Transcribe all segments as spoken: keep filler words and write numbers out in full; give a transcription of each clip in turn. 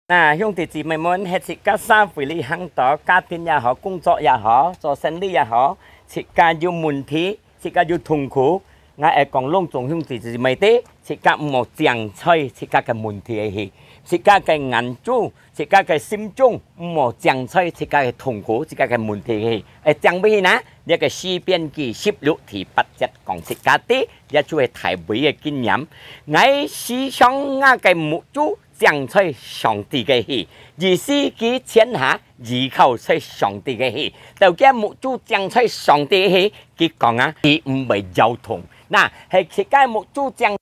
那兄弟姊妹們，係自家社會裡行到，家庭也好，工作也好，做生理也好，自家有問題，自家有痛苦，𠊎愛講攏總兄弟姊妹知，自家毋好淨在自家个問題去，自家个眼珠，自家个心中，毋好淨在自家个痛苦，自家个問題去。愛淨位去哪？這个詩篇記十六第八節講自家知，這就係大衛个經驗。𠊎時常𠊎个目珠 淨在上帝个去，意思佢全下依靠在上帝个去。到佢目珠淨在上帝个去，佢講啊，佢毋會搖動。那，係自家目珠淨在上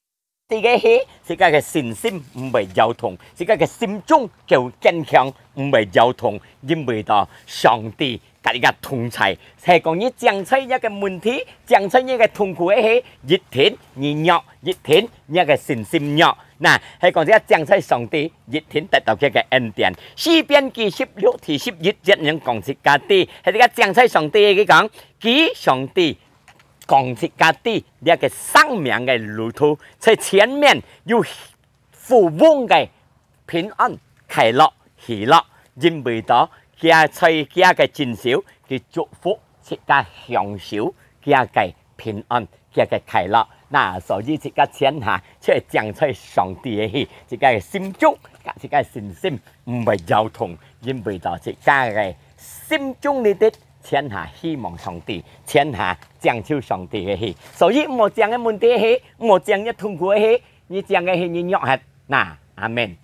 帝个去，自家个信心毋會搖動，自家个心中就堅強，毋會搖動，因為到上帝 佮自家同在。係講你淨在這个問題，淨在這个痛苦个去，一定你弱，一定你个信心弱。那，係講這淨在上帝，一定得到佢个恩典。詩篇記十六第十一節恁講自家知，係這个淨在上帝个佢講，佢上帝講自家知，這个生命个路途，在前面有 富翁个平安、快樂、喜樂，因為到佢在佢个正手，佢祝福自家享受佢个平安、佢个快樂。那所以自家全下就係淨在上帝个去，自家个心中，佮自家个信心毋會搖動，因為到自家个心中裡底全下希望上帝，全下拯救上帝个去。所以毋好淨个問題去，毋好淨个痛苦个去， 你淨个係你弱忒。那，阿門。